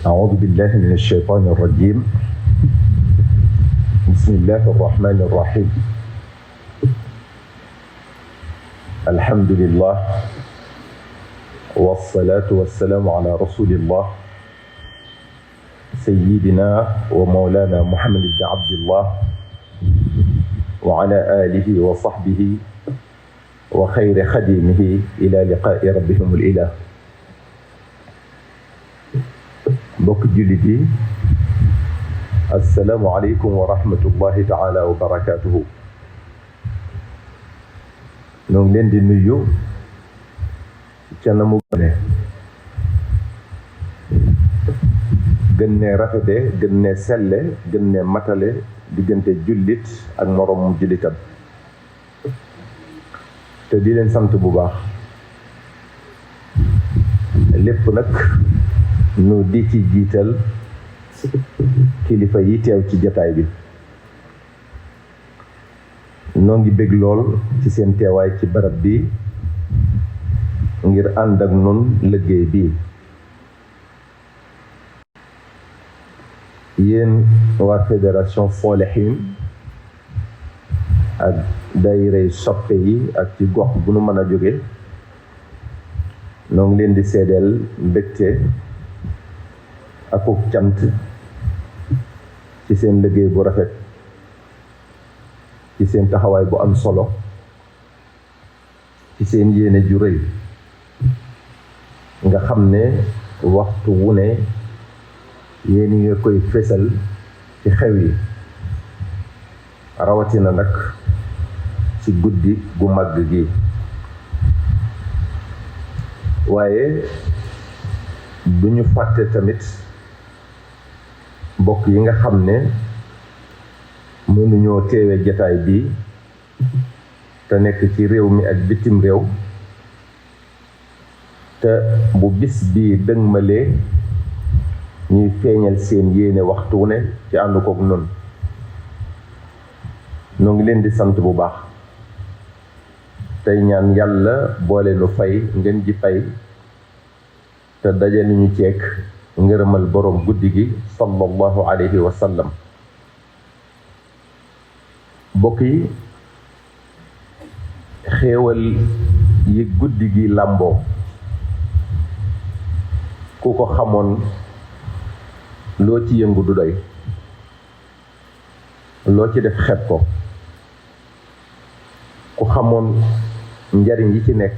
أعوذ بالله من الشيطان الرجيم. بسم الله الرحمن الرحيم. الحمد لله والصلاة والسلام على رسول الله سيدنا ومولانا محمد بن عبد الله وعلى آله وصحبه وخير خديمه إلى لقاء ربهم الإله. mbokk jullit yi, assalaamu aleykum wa rahmatullahi taala wa barakaatuhu. ñoo ngi leen di nuyu ca na mu gën ne rafete, gën ne selle, gën ne matale diggante jullit ak moroom jullitam, te di leen sant bu baax. lépp nag nu di ci jiital kilifa yi teew ci jataay bi. noo ngi bég lool ci seen teewaay ci barab bi ngir ànd ak nun liggéey bi. yéen waa fédération Solihin ak daayira soppe yi ak ci gox bu nu mën a jóge, noo ngi leen di seedeel mbégte akuk cant ci seen liggéey bu rafet, ci seen taxawaay bu am solo, ci seen yéene ju rëy nga xam ne waxtu wu ne yéen nga koy fésal ci xew yi, rawatina nag ci guddi gu màgg gi. waaye duñu fàtte tamit mbokk yi nga xam ne mënuñoo teewe jataay bi te nekk ci réew mi ak bitim réew, te bu bis bi dëgmalee ñuy feeñal seen yéene waxtu ne ci ànd kook noonu. noo ngi leen di sant bu baax, tey ñaan yàlla boole nu fay ngeen ji fay, te dajale ñu ceek ngërëmal boroom guddi gi sallallahu alayhi wa sallam. bokk yi, xéewal yi guddi gi làmboo ku ko xamoon loo ci yëngu du doy, loo ci def xeeb ko. ku xamoon njariñ yi ci nekk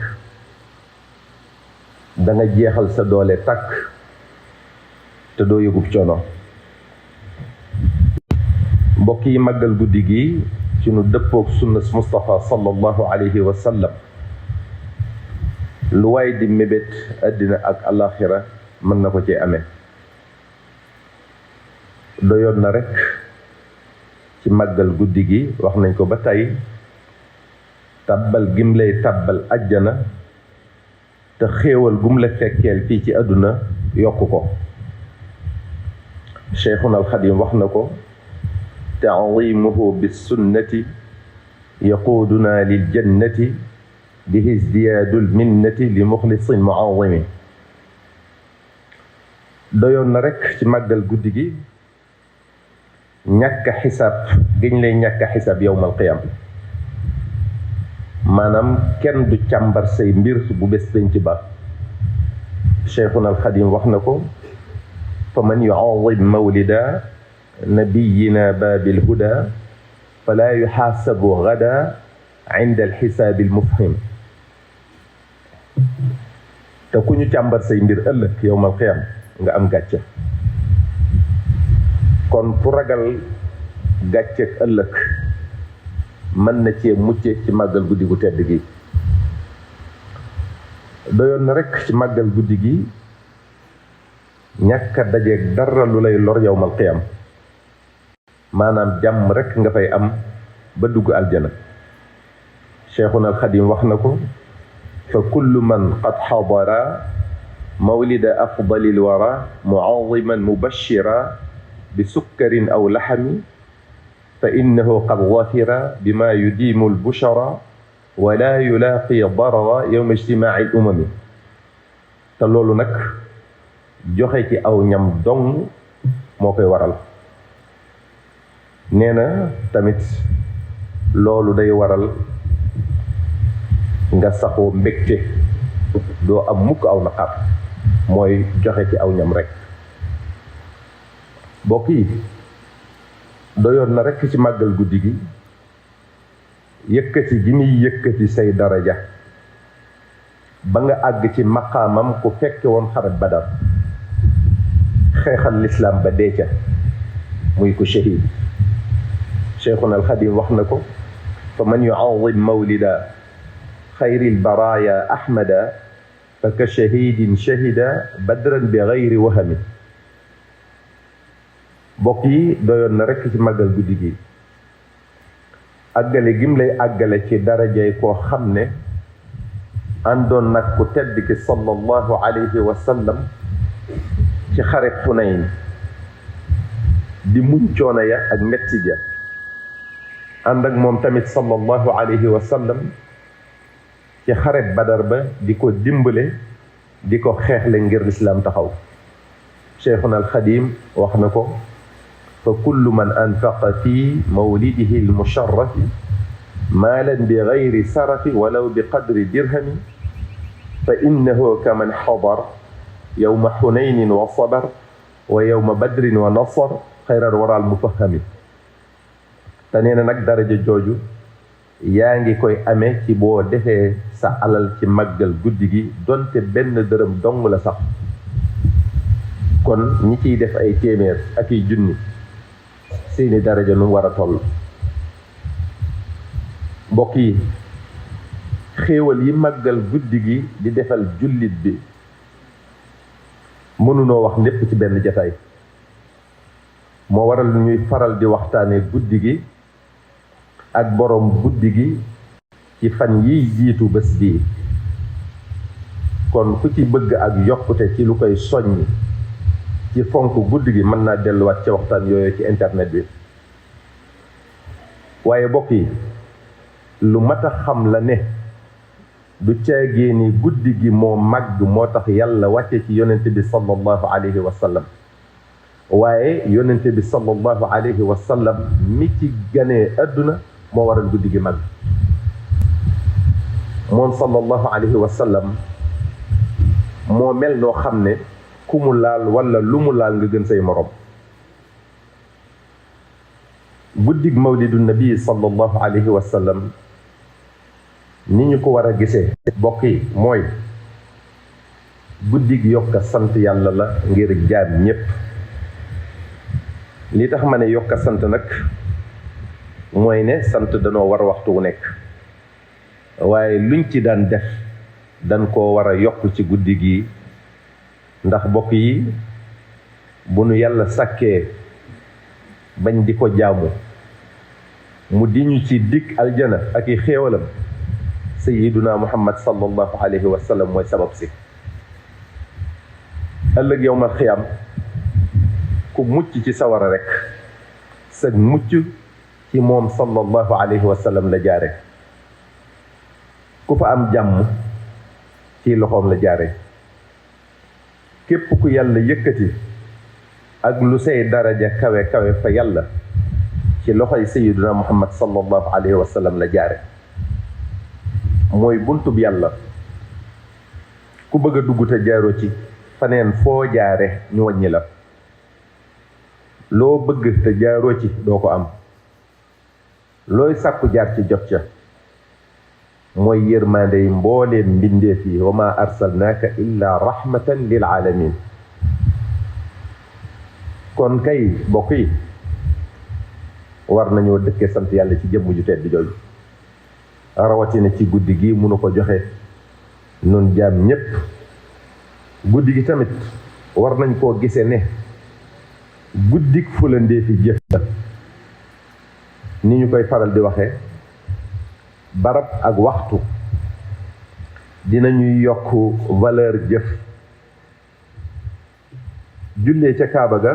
da nga jeexal sa doole takk te doo yëgub coono. mbokk yi, màggal guddi gi ci nu dëppook sunna Mustafa sallallahu alayhi wa sallam, lu waay di mébét àddina ak alaxira mën na ko ci amee. doyoon na rekk ci màggal guddi gi, wax nañ ko ba tey, tàbbal gim lay tàbbal ajjana, te xéewal gum la fekkeel fii ci àdduna yokk ko. Cheikhuna al-Xadim wax na ko, taadimuhu bissunnati yaquuduna lil jannati bihi izdiyaadul minnati li muxlisin muazimi. doyoon na rekk ci màggal guddi gi ñàkk a xisaab giñ lay ñàkk a xisaab yowmal qiyaam. maanaam kenn du càmbar say mbir bu bés penc ba. Cheikhuna al-Xadim wax na ko, fa man yuazim mawlida nabiyina baabil huda fala yuxaasabu gada inda alxisaabi almufhim. te ku ñu càmbar say mbir ëllëg yowmal qiyaam nga am gàcce. kon ku ragal gàcceeg ëllëg mën na cee mucce ci màggal guddi gu tedd gi. doyoon na rekk ci màggal guddi gi ñàkk a dajeeg dara lu lay lor yowmal qiyam, maanaam jàmm rekk nga fay am ba dugg aljana. Cheikhuna al-Xadim wax na ko, fa kullu man qad xadara mawlida afdalil wara muaziman mubashira bi sukkarin aw laxami fa innahu qad zafira bima yudimu albushara wala yulaaqi darara yowma ijtimaaci al umami. te loolu nag joxe ci aw ñam dong moo koy waral. nee na tamit loolu day waral nga saxoo mbégte, doo am mukk aw naqar, mooy joxe ci aw ñam rek. mbokk yi doyoon na rekk ci màggal guddi gi yëkkati gi muy yëkkati say daraja ba nga àgg ci maqaamam ku fekke woon xaret Badar, xeexal lislaam ba dee ca, muy ko shahid. Cheikhuna alxadim wax na ko, fa man yu'azzim mawlida xayril baraaya ahmada fa ka shahidin shahida badran bi gayri wahami. bokk yi doyoon na rekk ci màggal guddi gi àggale gim lay àggale ci darajay koo xam ne àndoon nag ku tedd ki sallallahu alayhi wa sallam ci xare Xunayn di muñ coono ya ak metti ja, ànd ak moom tamit sallallahu alayhi wa sallam ci xare Badar ba di ko dimbale, di ko xeexle ngir lislaam taxaw. Cheikhuna alxadim wax na ko, fa kullu man anfaqa fi mawlidihi almusharrafi maalan bi gayri sarafi walaw bi qadri dirhami fa innahu kaman xadar yowma xunaynin wa sabar wa yowma badrin wa nasar xayral waral mufahami. te nee na nag daraja jooju yaa ngi koy amee ci boo defee sa alal ci màggal guddi gi donte benn dërëm dong la sax. kon ñi ciy def ay téeméer ak i junni seeni daraja nu war a toll. mbokk yi xéewal yi màggal guddi gi di defal jullit bi mënunoo wax lépp ci benn jataay. moo waral ñuy faral di waxtaane guddi gi ak boroom guddi gi ci fan yiy jiitu bés bii. kon ku ci bëgg ak yokkute ci lu koy soññ ci fonk guddi gi mën naa delluwaat ci waxtaan yooyu ci internet bi. waaye bokk yi lu mat a xam la ne du caagee ni guddi gi moo màgg moo tax yàlla wàcce ci yonente bi sallallahu alayhi wa sallam, waaye yonente bi sallallahu alayhi wa sallam mi ci ganee àdduna moo waral guddi gi màgg. moom sallallahu alayhi wa sallam moo mel noo xam ne ku mu laal wala lu mu laal nga gën say morom. guddig mawlidu nabi sallallahu alayhi wa sallam ni ñu ko war a gisee bokk yi mooy guddig yokka sant yàlla la ngir jaam ñépp. li tax ma ne yokka sant nag mooy ne sant danoo war a waxtu wu nekk, waaye luñ ci daan def dan koo war a yokk ci guddi gi. ndax bokk yi bu nu yàlla sàkkee bañ di ko jaamu mu di ñu ci dig aljana ak i xéewalam, sayyiduna muhammad sallallahu alayhi wa sallam mooy sabab si. ëllëg yowmal xiyaam ku mucc ci sawara rek sag mucc ci moom sallallahu alayhi wa sallam la jaare. ku fa am jàmm ci loxoom la jaare. képp ku yàlla yëkkati ak lu say daraja kawe kawe fa yàlla ci loxoy sayyiduna muhammad sallallahu alayhi wa sallam la jaare. mooy buntub yàlla. ku bëgg a dugg te jaaroo ci faneen foo jaare ñu wàññi la. loo bëgg te jaaroo ci doo ko am. looy sàkku jaar ci jot ca. mooy yërmande yi mbooleem mbindeef yi, wa ma arsalnaaka illa rahmatan lil alamin. kon kay bokk yi war nañoo dëkkee sant yàlla ci jëmm ju tedd jooju, rawatina ci guddi gi munu ko joxe nun jaam ñépp. guddi gi tamit war nañ koo gise ne guddik fulandeefi jëf la. ni ñu koy faral di waxe, barab ak waxtu dinañuy yokk valeur jëf. jullee ca Kaaba ga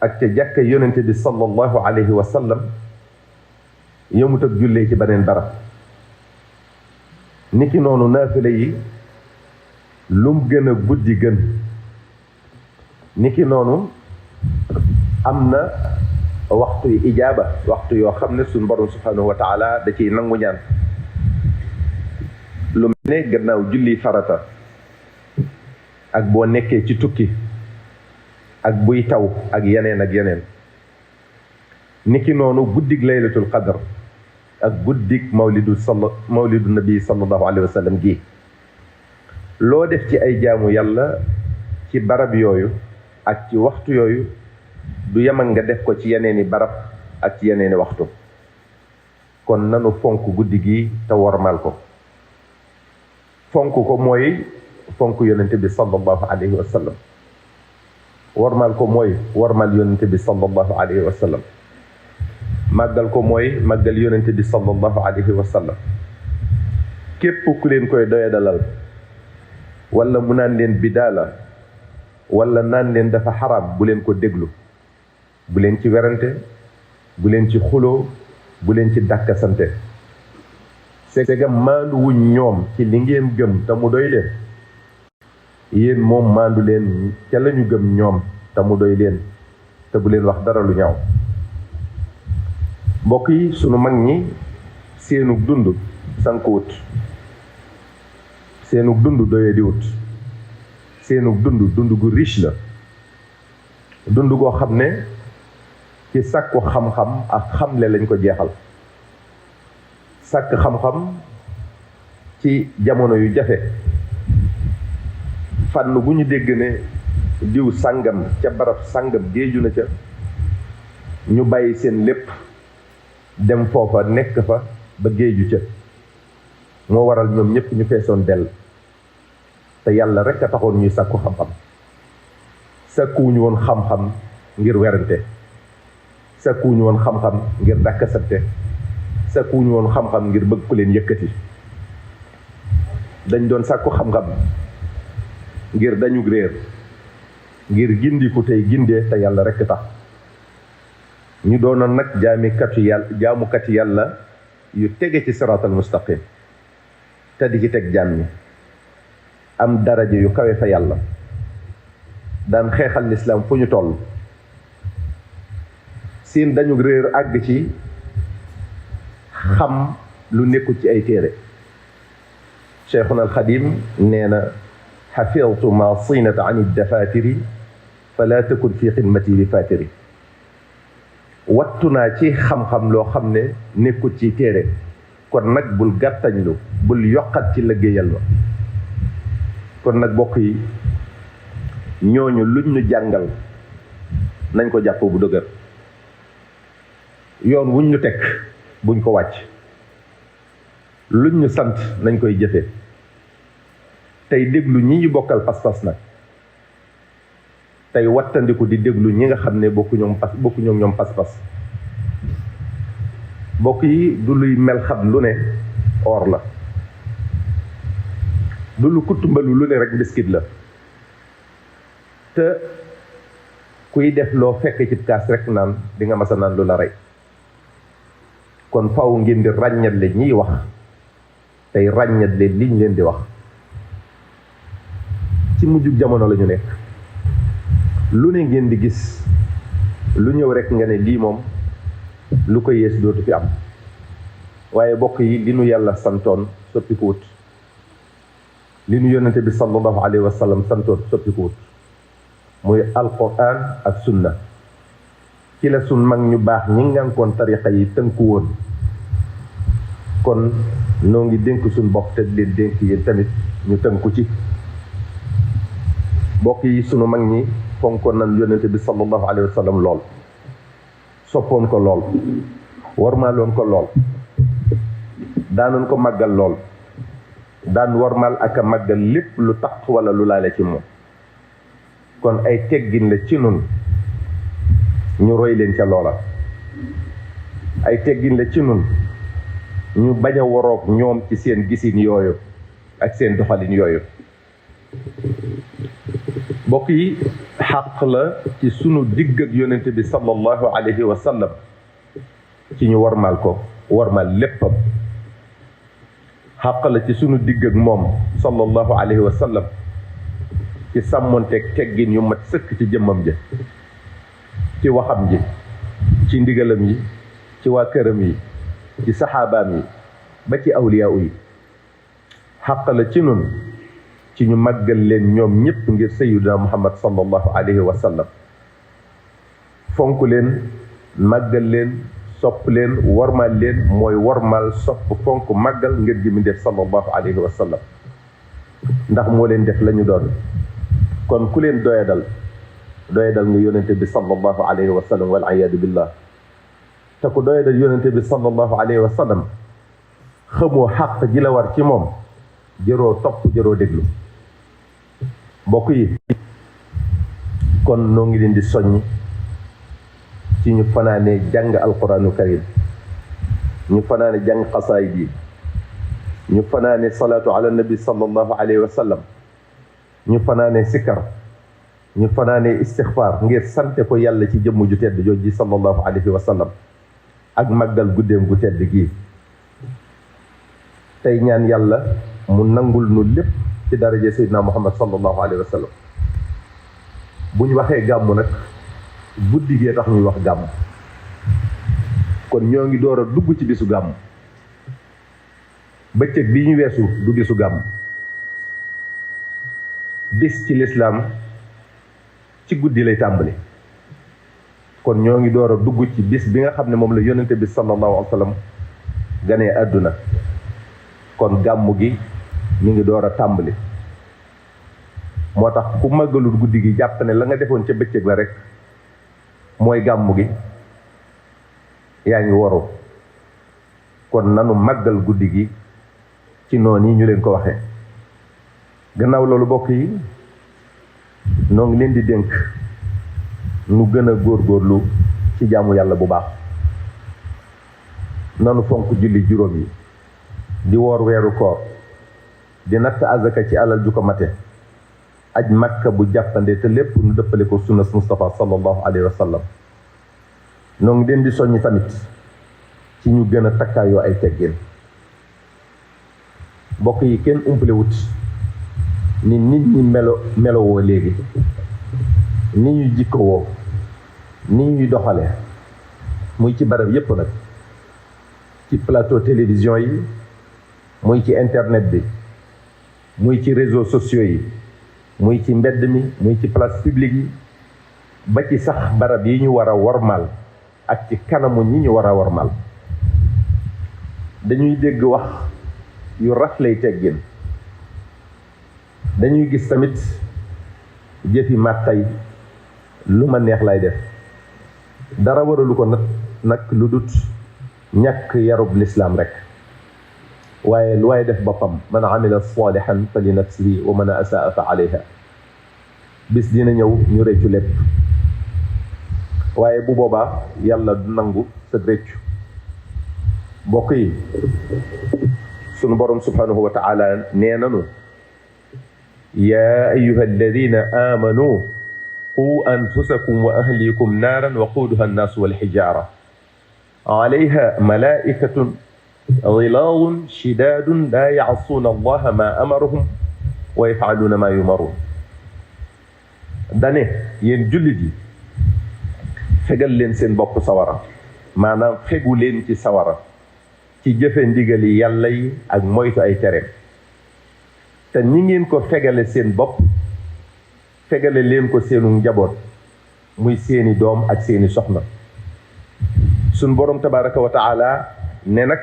ak ca jàkka yonente bi sallallahu alayhi wa sallam yëmut ak jullee ci beneen barab. niki noonu naafile yi lum gën a guddi gën, niki noonu am na waxtu yi ijaaba waxtu yoo xam ne suñ borom subhanahu wa taala da ciy nangu ñaan lu mel ne gannaaw julli farata ak boo nekkee ci tukki ak buy taw ak yeneen niki noonu guddig laylatul qadr ak guddig mawlidu nabi sallallahu alayhi wa sallam gi loo def ci ay jaamu yàlla ci barab yooyu ak ci waxtu yooyu du yemal nga def ko ci yeneeni barab ak ci yeneeni waxtu kon nanu fonk guddi gi te wormal ko fonk ko mooy fonk yonente bi sallallahu alayhi wa sallam wormal ko mooy wormal yonente bi sallallahu alayhi wa sallam màggal ko mooy màggal yonente bi sallallahu alayhi wa sallam képp ku leen koy doyadalal wala mu naan leen bidaa la wala naan leen dafa xaraam bu leen ko déglu bu leen ci werante bu leen ci xuloo bu leen ci dàkkasante segam maandu wuñ ñoom ci li ngeen gëm te mu doy leen yéen moom maandu leen ca lañu gëm ñoom te mu doy leen te bu leen wax dara lu ñaaw mbokk yi sunu mag ñi seenug dund sankuwut seenug dund doye di wut seenug dund gu riche la dund goo xam ne ci sàkku xam-xam ak xamle lañ ko jeexal sàkk xam-xam ci jamono yu jafe fànn bu ñu dégg ne diw sàngam ca barab sàngam géeju na ca ñu bàyyi seen lépp dem foofa nekk fa ba géeju ca moo waral ñoom ñëpp ñu feesoon dell te yàlla rek a taxoon ñuy sàkku xam-xam sàkkuwuñu woon xam-xam ngir werante sàkkuwuñu woon xam-xam ngir dàkkasante sàkkuwuñu woon xam-xam ngir bëgg ku leen yëkkati dañ doon sàkku xam-xam ngir dañu réer ngir gindiku tey gindee te yàlla rek tax ñu doonoon nag jaamukati yàlla yu tege ci siraatal mustaqim te di ci teg jaam ñi am daraja yu kawe fa yàlla daan xeexal lislaam fu ñu toll seen dañu réer àgg ci xam lu nekkul ci ay téere cheikhuna alxadim nee na xafidtu ma sinata an iddafatiri fala takun fi xidmati bi fatiri wattu naa ci xam-xam loo xam ne nekkul ci téere kon nag bul gàttañlu bul yokkat ci liggéeyal ma kon nag bokk yi ñooñu luñ ñu jàngal nañ ko jàpp bu dëgër yoon wuñ ñu teg buñ ko wàcc luñ ñu sant nañ koy jëfe tey déglu ñi ñu bokkal pas-pas nag tey wattandiku di déglu ñi nga xam ne bokku ñoom pas-pas bokk yi du luy mel xam lu ne or la du lu kuttumbalu lu ne rek mbiskit la te kuy def loo fekk ci kaas rek naan di nga masa naan lu la rey kon faaw ngeen di ràññatle ñiy wax tey ràññatle liñ leen di wax ci mujjug jamono la ñu nekk lu ne ngeen di gis lu ñëw rek nga ne lii moom lu ko yées dootu fi am waaye bokk yi li nu yàlla santoon soppikuwut li nu yonente bi sallallahu alayhi wa sallam santoon soppikuwut muy alquran ak sunna ci la sun mag ñu baax ñi ngànkoon tariqa yi tënku woon kon noo ngi dénk suñ bopp te leen dénk yéen tamit ñu tënku ci bokk yi sunu mag ñi fonkoon nañ yonente bi sallallahu alayhi wa sallam lool soppoon ko lool warmaaloon ko lool daanoon ko màggal lool daan warmaal ak a màggal lépp lu tax wala lu laale ci moom kon ay teggin la ci nun ñu roy leen ca loola ay teggin la ci nun ñu bañ a waroog ñoom ci seen gisin yooyu ak seen doxalin yooyu mbokk yi xàq la ci sunu digg ak yonente bi sallallahu alayhi wa sallam ci ñu warmal ko warmal léppam xàq la ci sunu digg ak moom sallallahu alayhi wa sallam ci sàmmonteeg teggin yu mat sëkk ci jëmmam ja, ci waxam ji, ci ndigalam yi, ci waa këram yi, ci saxaabaam yi, ba ci awliyaa yi. xàq la ci nun ci ñu màggal leen ñoom ñëpp ngir sayyidina Muhammad sallallahu alayhi wa sallam, fonk leen, màggal leen, sopp leen, wormaal leen, mooy wormaal, sopp, fonk, màggal ngir gi mu def sallallahu alayhi wa sallam, ndax moo leen def la ñu doon. kon ku leen doyadal nga yonente bi sallallahu alayhi wa sallam, wal iyaadu billah. te ku doyadal yonente bi sallallahu alayhi wa sallam xamoo xàq ji la war ci moom, jëroo topp, jëroo déglu. mbokk yi, kon noo ngi leen di soññ ci ñu fanaane jàng alquranu karim, ñu fanaane jàng xasaayid yi, ñu fanaane salaatu ala nabi sallallahu alayhi wa sallam, ñu fanaane sikkar, ñu fanaane istixfaar ngir sante ko yàlla ci jëmm ju tedd jooju sallallahu alayhi wa sallam, ak màggal guddeem gu tedd gii. tey ñaan yàlla mu nangul nu lépp ci daraje sayyidina Muhammad sallallahu alayhi wa sallam. bu ñu waxee gàmm nag guddi gee tax ñuy wax gàmm, kon ñoo ngi door a dugg ci bisu gàmm. bëccëg bii ñu weesu du bisu gàmm. bis ci lislaam ci guddi lay tàmbali, kon ñoo ngi door a dugg ci bis bi nga xam ne moom la yonente bi sallallahu alayhi wa sallam ganee àdduna. kon gàmmu gi mi ngi door a tàmbali. moo tax ku màggalul guddi gi jàpp ne la nga defoon ca bëccëg la rek mooy gàmmu gi, yaa ngi waru. kon nanu màggal guddi gi ci noonu yi ñu leen ko waxee. gannaaw loolu bokk yi, noo ngi leen di dénk nu gën a góorgóorlu ci jaamu yàlla bu baax. nanu fonk julli juróom yi, di woor weeru koor, di natt azaka ci alal ju ko mate, aj makka bu jàppande te lépp nu dëppale ko sunnas Mustafa sallallahu alayhi wa sallam. noo ngi leen di soññ tamit ci ñu gën a takkaayoo ay teggin. mbokk yi, kenn umpale wut ni nit ñi melowoo léegi, ni ñuy jikkowoo, ni ñuy doxale, muy ci barab yépp nag, ci plateau télévision yi, muy ci internet bi, muy ci réseaux sociaux yi, muy ci mbedd mi, muy ci place publique yi, ba ci sax barab yi ñu war a wormaal ak ci kanamu ñi ñu war a wormaal. dañuy dégg wax yu raflay teggin, dañuy gis tamit jëfi màttay lu ma neex lay def. dara waralu ko nag lu dut ñàkk yarub lislaam rek. waaye lu waay def boppam, man amila salihan fa li nafsihi wa man asaa fa alayha. bis dina ñëw ñu réccu lépp, waaye bu boobaa yàlla du nangu sa réccu. mbokk yi, sunu borom subhanahu wa taala nee nanu: yaa ayuha alladina amanu qu anfusakum wa ahlikum naaran waquuduha annaasu walxijaara alayha malaikatun gilaadun shidaadun laa yacsuuna allaha ma amarahum wa yafcaluuna ma yumaruun. dane yéen jullit yi, fegal leen seen bopp sawara, maanaam fegu leen ci sawara ci jëfe ndigali yàlla yi ak moytu ay tereem. te ñi ngeen ko fegale seen bopp, fegale leen ko seenu njaboot, muy seeni doom ak seeni soxna. sun borom tabaraka wa taala ne nag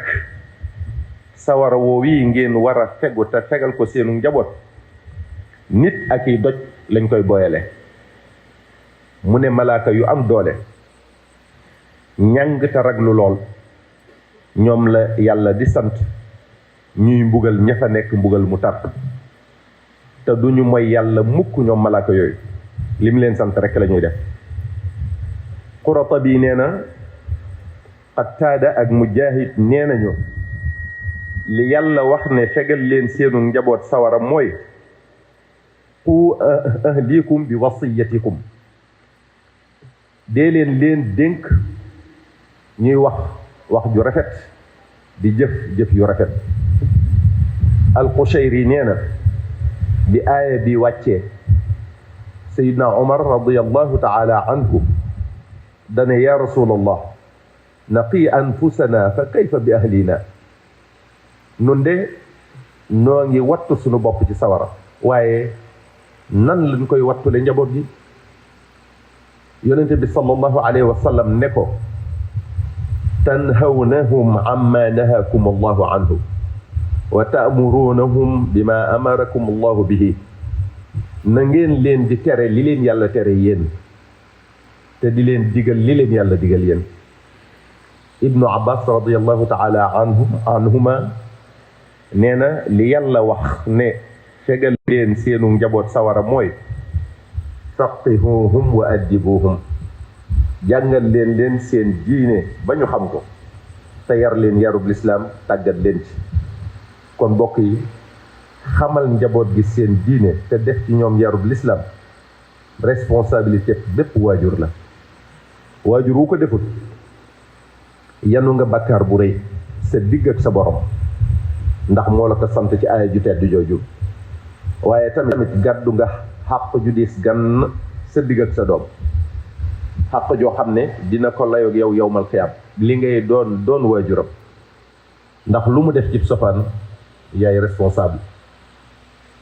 sawara woow yi ngeen war a fegu te fegal ko seenu njaboot, nit ak i doj lañ koy boyale. mu ne malaaka yu am doole, ñàng te raglu lool, ñoom la yàlla di sant ñuy mbugal ña fa nekk mbugal mu tar. te duñu mooy yàlla mukk ñoom malaaka yooyu, lim leen sant rek la ñuy def. Qurtubi nee na, Qataada ak Mujaahid nee nañu, li yàlla wax ne fegal leen seenu njaboot sawara mooy qu ahlikum bi wasiyatikum. dee leen dénk ñuy wax ju rafet, di jëf yu rafet. Al-Qushayri nee na, bi aaya bi wàccee sayidna Omar radiyallahu taala anhu dane ya rasulallah naqi anfusana fa kayfa bi ahlina nun de noo ngi wattu sunu bopp ci sawara waaye nan lañ koy wattule njaboot gi yonente bi sallallahu alayhi wa sallam ne ko tanhawnahum amma nahakum allahu anhu wa ta'murunahum bima amarakum allahu bihi na ngeen leen di tere li leen yàlla tere yéen te di leen digal li leen yàlla digal yéen ibnu abbas radiyallahu taala anhuma nee na li yàlla wax ne fegal leen seenu njaboot sawara mooy faqihuhum wa addibuhum jàngal leen seen diine ba ñu xam ko te yar leen yarub lislaam tàggat leen ci kon mbokk yi xamal njaboot gi seen diine te def ci ñoom yarub lislaam responsabilité bépp waajur la waajur wu ko defut yanu nga bàkkaar bu rëy sa digg ak sa borom ndax moo la ko sant ci aaya ju tedd jooju waaye tamit gàddu nga xàq ju diis gann sa digg ak sa doom xàq joo xam ne dina ko layoog yow yowmal xiyaam li ngay doon waajuram ndax lu mu def ci sofaan yaay responsable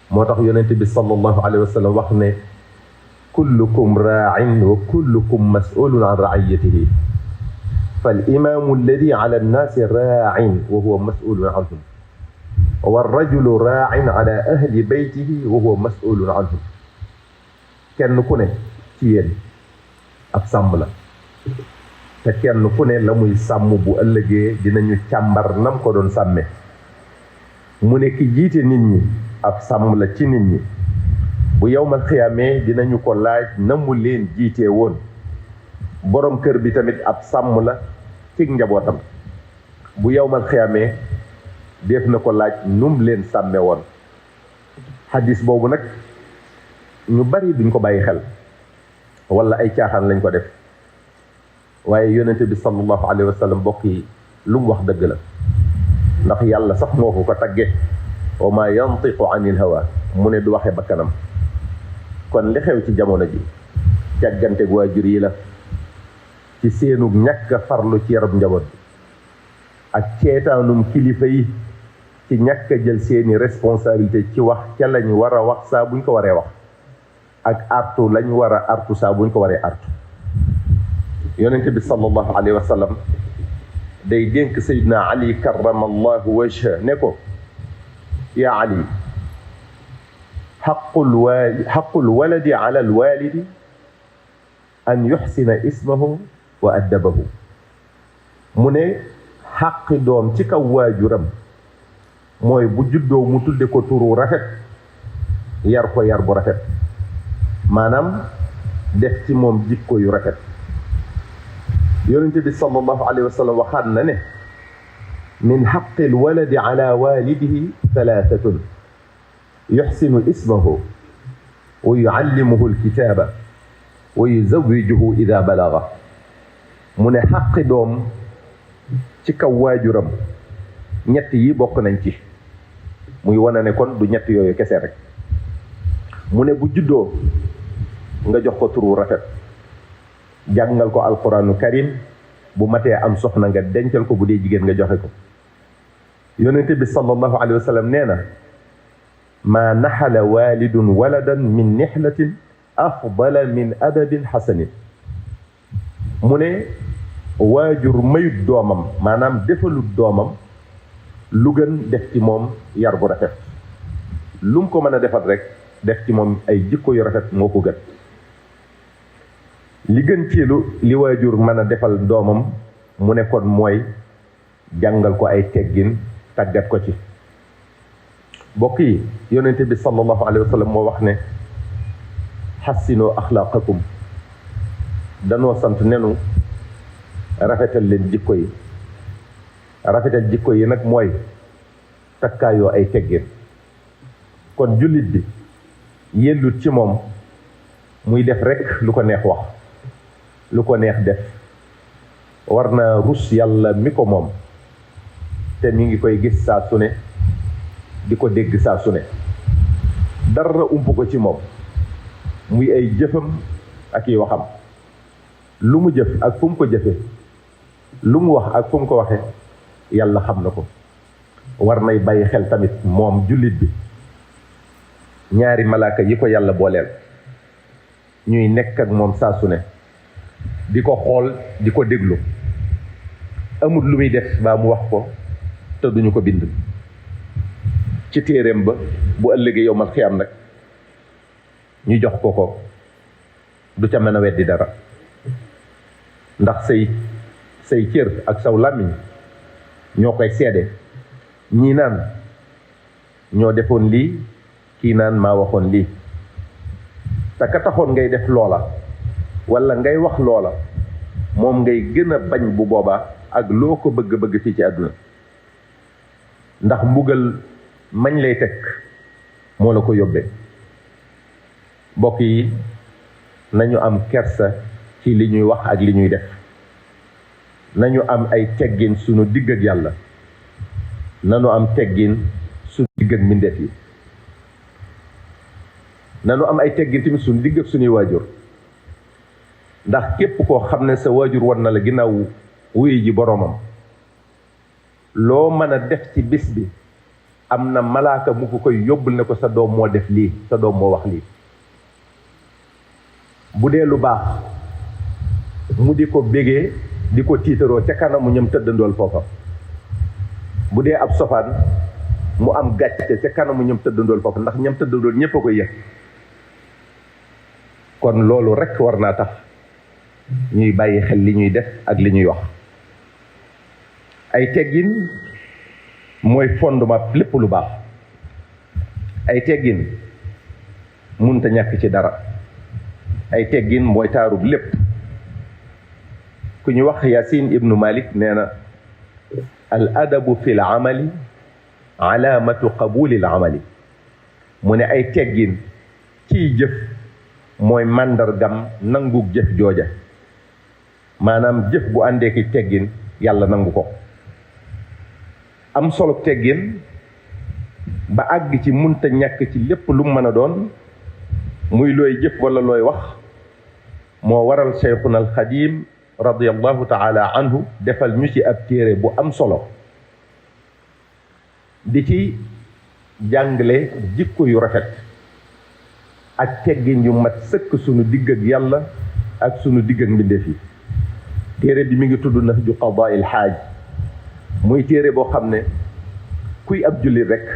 moo tax yonente bi sallallahu alayhi wa sallam wax ne kullukum raa'in wa kullukum mas'ulun an ra'iyatihi fal imaamu alladi ala annaasi raa'in wa huwa mas'ulun anhum wa rajulu raa'in ala ahli baytihi wa huwa mas'ulun anhum kenn ku ne ci yéen ab sàmm la te kenn ku ne la muy sàmm bu ëllëgee dinañu càmbar nam ko doon sàmme mu ne ki jiite nit ñi ab sàmm la ci nit ñi bu yowmal xiyaamee dinañu ko laaj na mu leen jiitee woon borom kër bi tamit ab sàmm la ci njabootam bu yowmal xiyaamee def na ko laaj num leen sàmme woon xadis boobu nag ñu bari duñ ko bàyyi xel wala ay caaxaan lañ ko def waaye yonente bi sallallahu alayhi wa sallam mbokk yi lu mu wax dëgg la ndax yàlla sax moo ko tagge wa ma yantiqu anil hawa mu ne du waxe bakkanam kon li xew ci jamono ji càggante waajur yi la ci seenug ñàkk a farlu ci yarab njaboot bi ak ceetaanum kilifa yi ci ñàkk a jël seeni responsabilité ci wax ca lañ war a wax saa buñ ko waree wax ak artu lañ war a artu saa buñ ko waree artu yonente bi sallallahu alayhi wa sallam day dénk sayidna ali karamallahu wajha ne ko ya ali xaqul waladi ala alwalidi an yuxsina ismahu wa addabahu mu ne xaqi doom ci kaw waajuram mooy bu juddoo mu tudde ko turu rafet yar ko yar bu rafet maanaam def ci moom jikko yu rafet yonente bi sallallahu alayhi wa sallam waxaat na ne min xaqi alwaladi ala walidihi thalathatun yuxsinu ismahu wa yuallimuhu alkitaba wa yuzawijuhu ida balaga mu ne xaqi doom ci kaw waajuram ñett yi bokk nañ ci muy wane ne kon du ñett yooyu kese rek mu ne bu juddoo nga jox ko turu rafet jàngal ko alquranu karim bu matee am soxna nga dencal ko bu dee jigéen nga joxe ko yonente bi sallallahu alayhi wa sallam nee na ma naxala walidun waladan min nixlatin afdala min adabin xasanin mu ne waajur mayut doomam maanaam defalut doomam lu gën def ci moom yar bu rafet lu mu ko mën a defal rek def ci moom ay jikko yu rafet moo ko gën li gën ci li waajur mën a defal doomam mu ne kon mooy jàngal ko ay teggin tàggat ko ci bokk yi yonente bi sallallahu alayhi wa sallam moo wax ne xassinoo axlaaqakum danoo sant nenu rafetal leen jikko yi rafetal jikko yi nag mooy takkaayoo ay teggin kon jullit bi yellut ci moom muy def rekk lu ko neex wax lu ko neex def war na rus yàlla mi ko moom te mi ngi koy gis saa su ne di ko dégg saa su ne dara ump ko ci moom muy ay jëfam ak i waxam. lu mu jëf ak fu mu ko jëfe, lu mu wax ak fu mu ko waxe, yàlla xam na ko. war nay bàyyi xel tamit moom jullit bi ñaari malaaka yi ko yàlla booleel, ñuy nekk ak moom saa su ne, di ko xool, di ko déglu. amul lu muy def baa mu wax ko te duñu ko bind ci téeréem ba. bu ëllëgee yow mal xiyaam nag ñu jox ko ko, du ca mën a weddi dara. ndax say cër ak saw làmmiñ ñoo koy seede. ñii naan ñoo defoon lii, kii naan maa waxoon lii. te ka taxoon ngay def loola walla ngay wax loola, moom ngay gën a bañ bu boobaa ak loo ko bëgg-bëgg fii ci àdduna. ndax mbugal mañ lay teg moo la ko yóbbee. mbokk yi, nañu am kersa ci li ñuy wax ak li ñuy def. nañu am ay teggin sunu digg ak yàlla. nañu am teggin sunu digg ak mbindeef yi. nañu am ay teggin tamit sunu digg ak sunuy waajur. ndax képp koo xam ne sa waajur war na la ginnaaw wuy ji boroomam, loo mën a def ci bis bi am na malaaka mu ko koy yóbbul ne ko sa doom moo def lii, sa doom moo wax lii. bu dee lu baax mu di ko bégee, di ko tiitaroo ca kanamu ñam tëddandool foofa. bu dee ab sofaan mu am gàcce ca kanamu ñam tëddandool foofa, ndax ñam tëddandool ñépp a koy yëg. kon loolu rekk war naa tax ñuy bàyyi xel li ñuy def ak li ñuy wax. ay teggin mooy fondement lépp lu baax. ay teggin munta ñàkk ci dara. ay teggin mooy taarub lépp. ku ñu wax Yasin ibnu Malik nee na al adabu fi l amali alaamatu qabuli l amali. mu ne ay teggin ciy jëf mooy màndargam nangug jëf jooja. maanaam jëf bu àndee ki teggin yàlla nangu ko. am solo teggin ba àgg ci munta ñàkk ci lépp lu mu mën a doon, muy looy jëf walla looy wax, moo waral Cheikhuna al Xadim radiyallahu taala anhu defal ñu ci ab téere bu am solo di ci jàngale jikko yu rafet ak teggin yu mat sëkk sunu digg ak yàlla ak sunu digg ak mbindeef yi. téere bi mi ngi tudd Nahju Qadaa'il Haaj. muy téere boo xam ne kuy ab jullit rekk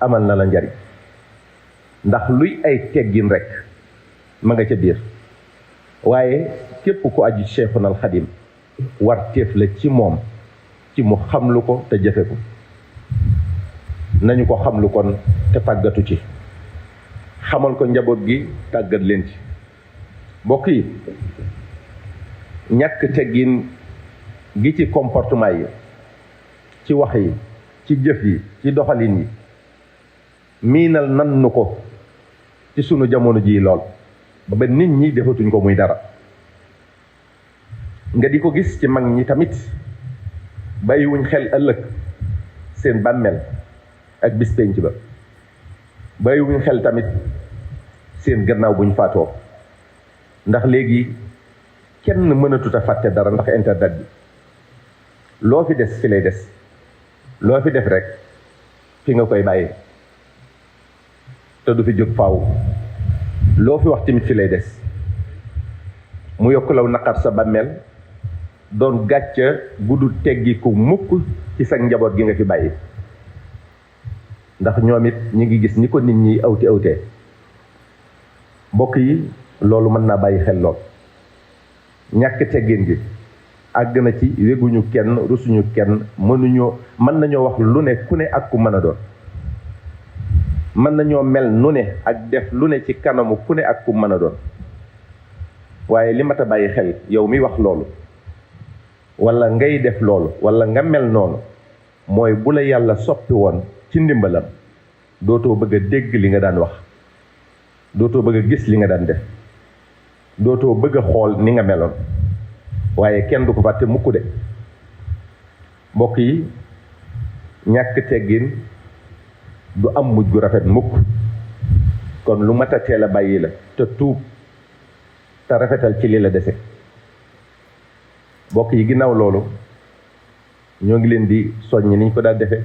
amal na la njariñ, ndax luy ay teggin rekk ma nga ca biir. waaye képp ku aju Cheikhuna al Xadim war téef la ci moom ci mu xamlu ko te jëfe ko. nañu ko xamlu kon te tàggatu ci, xamal ko njaboot gi, tàggat leen ci. mbokk yi, ñàkk teggin gi ci comportement yi, ci wax yi, ci jëf yi, ci doxalin yi, miinal nan nu ko ci sunu jamono ji lool ba nit ñi defatuñ ko muy dara. nga di ko gis ci mag ñi tamit, bàyyiwuñ xel ëllëg seen bàmmeel ak bis penc ba. bàyyiwuñ xel tamit seen gannaaw buñ faatoo. ndax léegi kenn mënatut a fàtte dara ndax internet bi. loo fi des fi lay des. loo fi def rek fi nga koy bàyyi te du fi jóg faaw. loo fi wax tamit fi lay des. mu yokk law naqar sa bàmmeel, doon gàcca bu du teggi ku mukk ci sa njaboot gi nga fi bàyyi. ndax ñoom it ñi ngi gis ni ko nit ñi awtee. mbokk yi, loolu mën naa bàyyi xel lool. ñàkk teggin gi àgg na ci weguñu kenn, rusuñu kenn, mën nañoo wax lu ne ku ne ak ku mën a doon. mën nañoo mel nu ne ak def lu ne ci kanamu ku ne ak ku mën a doon. waaye li mat a bàyyi xel yow mi wax loolu walla ngay def loolu walla nga mel noonu, mooy bu la yàlla soppi woon ci ndimbalam, dootoo bëgg a dégg li nga daan wax, dootoo bëgg a gis li nga daan def, dootoo bëgg a xool ni nga meloon. waaye kenn du ko fàtte mukk de. mbokk yi, ñàkk teggin du am mujj gu rafet mukk. kon lu mat a teel a bàyyi la te tuub te rafetal ci li la dese. bokk yi ginnaaw loolu ñoo ngi leen di soññ niñ ko daal defe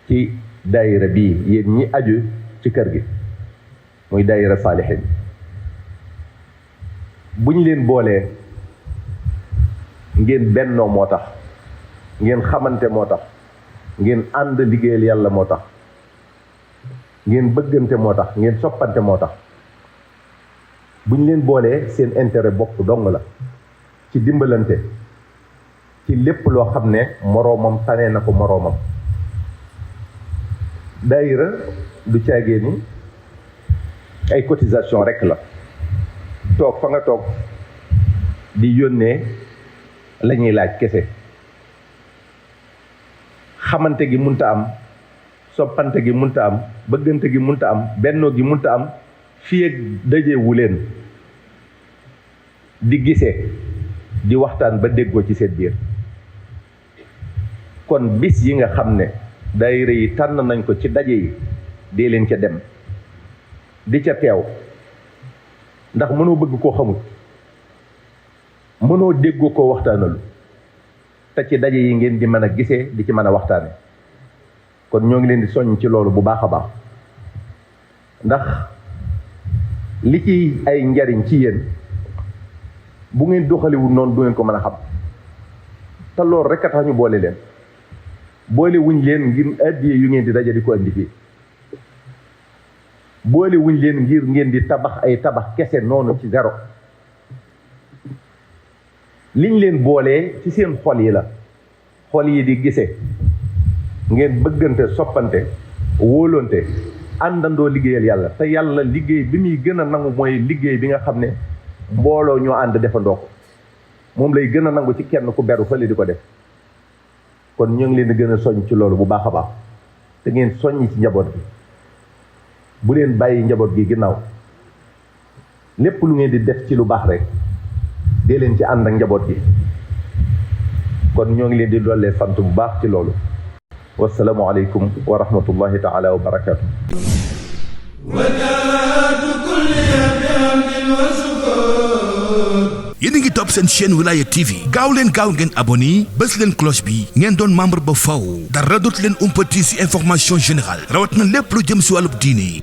ci daayira bii yéen ñi aju ci kër gi muy daayira saalihin bu ñu leen boolee ngeen bennoo moo tax, ngeen xamante moo tax, ngeen ànd liggéeyal yàlla moo tax, ngeen bëggante moo tax, ngeen soppante moo tax. bu ñu leen boolee seen intérêt bopp dong la ci dimbalante ci lépp loo xam ne moroomam tane na ko moroomam. daayira du caagee ni ay cotisation rekk la, toog fa nga toog di yónnee la ñuy laaj kese. xamante gi munta am, soppante gi munta am, bëggante gi munta am, bennoo gi munta am fii ak dajewu leen di gisee di waxtaan ba déggoo ci seen biir. kon bis yi nga xam ne daayira yi tànn nañ ko ci daje yi dee leen ca dem di ca teew, ndax mënoo bëgg koo xamul, mënoo déggoo koo waxtaanalu, te ci daje yi ngeen di mën a gisee di ci mën a waxtaane. kon ñoo ngi leen di soññ ci loolu bu baax a baax, ndax li ci ay njariñ ci yéen bu ngeen doxaliwul noonu du ngeen ko mën a xam. te loolu rek a tax ñu boole leen, boole wuñ leen ngir addiye yu ngeen di daje di ko andi fii, boole wuñ leen ngir ngeen di tabax ay tabax kese noonu ci zéro. liñ leen boolee ci seen xol yi la, xol yi di gisee, ngeen bëggante, soppante, wóolonte, àndandoo liggéeyal yàlla. te yàlla liggéey bi muy gën a nangu mooy liggéey bi nga xam ne mbooloo ñoo ànd defandoo ko, moom lay gën a nangu ci kenn ku beru fële di ko def. kon ñoo ngi leen di gën a soññ ci loolu bu baax a baax, te ngeen soññ ci njaboot gi, bu leen bàyyi njaboot gi ginnaaw. lépp lu ngeen di def ci lu baax rek dee leen ci ànd ak njaboot gi. kon ñoo ngi leen di dollee sant bu baax ci loolu. wassalaamu aleykum wa rahmatullahi taala wa barakaatu. yéen a ngi topp seen chaîne Wilaya TV gaaw leen ngeen abonné bës leen cloche bi ngeen doon membre ba faw dara dootu leen umpati ci information générale rawat na lépp lu jëm ci wàllub diine